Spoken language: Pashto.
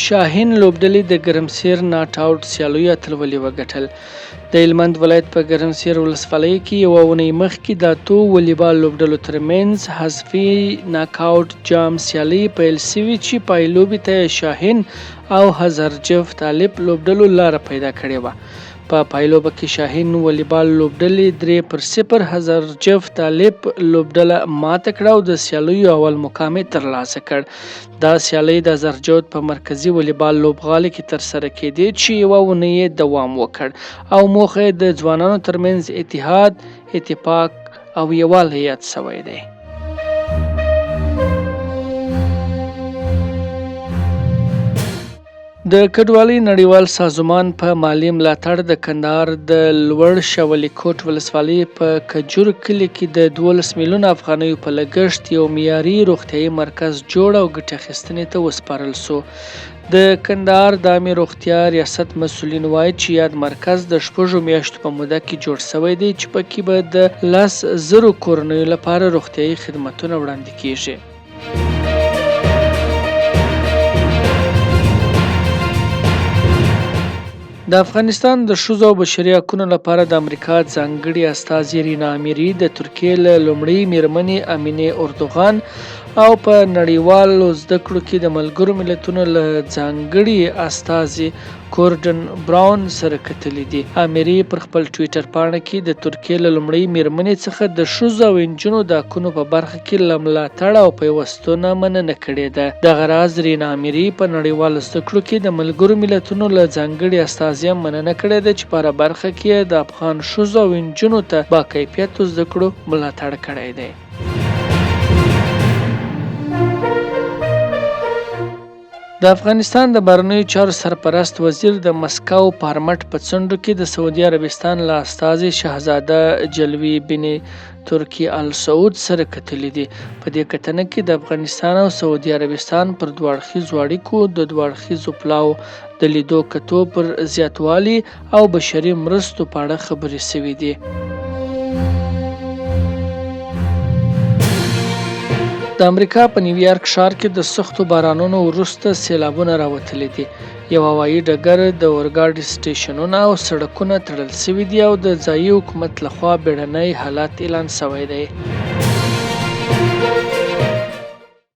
شاهین لوبډلې د ګرمسیر ناټ آوټ سیالیو اتلولي وګټل. د هلمند ولایت په ګرمسیر ولسوالۍ کې یوه اونۍ مخکې د اتو والیبال لوبډلو ترمنځ حذفي ناک آوټ جام سیالۍ پیل شوې چې پایلوبې ته یې شاهین او هزارجف طالب لوبډلو لاره پیدا کړې وه. په پایلوبه کې شاهین والیبال لوبډلې 3-0 هزارجف طالب لوبډله ماته کړه او د سیالیو اول مقام یې ترلاسه کړ. دا سیالۍ د هزارجوت په مرکزي والیبال لوبغالي کې ترسره کېدې چې یوه اونۍ یې دوام وکړ او موخه یې د ځوانانو ترمنځ اتحاد، اتفاق او یووالی یاد شوی دی. د کډوالۍ نړیوال سازمان په مالي ملاتړ د کندهار د لوړ شاولي کوټ ولسوالۍ په کجور کلي کې د 12 میلیونه افغانیو په لګښت یو معیاري روغتیايي مرکز جوړ او ګټې اخیستنې ته وسپارل شو. د کندهار د عامې روغتیا ریاست مسؤلین وايي چې یاد مرکز د شپږو میاشتو په موده کې جوړ شوی دی چې پکې به د 10,000 کورنیو لپاره روغتیايي خدمتونه وړاندې کیږي. د افغانستان د ښځو او بشري حقونو لپاره د امریکا ځانګړي استازي رینا امیري د ترکیې له لومړۍ میرمنې امینې اردوغان او په نړیوالو زده کړو کې د ملګرو ملتونو له ځانګړي استازي کورډن براون سره کتلي دي. امیري پر خپل ټویټر پاڼه کې د ترکیې له لومړۍ میرمنې څخه د ښځو او انجونو د حقونو په برخه کې له ملاتړ او پیوستونه مننه کړې ده. دغه راز رینا امیري په نړیوالو زده کړو کې د ملګرو ملتونو له ځانګړي استازي هم مننه کړې ده چې په هره برخه کې یې د افغان ښځو او انجونو ته باکیفیتو زده کړو ملاتړ کړی دی. د افغانستان د بهرنیو چارو سرپرست وزیر د مسکو پارمټ په څنډو کې د سعودي عربستان له استازي شهزاده جلوي بن ترکي ال سعود سره کتلي دي. په دې کتنه کې د افغانستان او سعودي عربستان پر دوه اړخیزو اړیکو، د دوه اړخیزو پلاوو د لیدو کتو پر زیاتوالي او بشري مرستو په اړه خبرې شوې دي. د امریکا په نیویارک ښار کې د سختو بارانونو وروسته سیلابونه راوتلي دي. یو هوایي ډګر، د اورګاډي سټیشنونه او سړکونه تړل شوي دي او د ځایي حکومت لخوا بیړنی حالت اعلان شوی دی.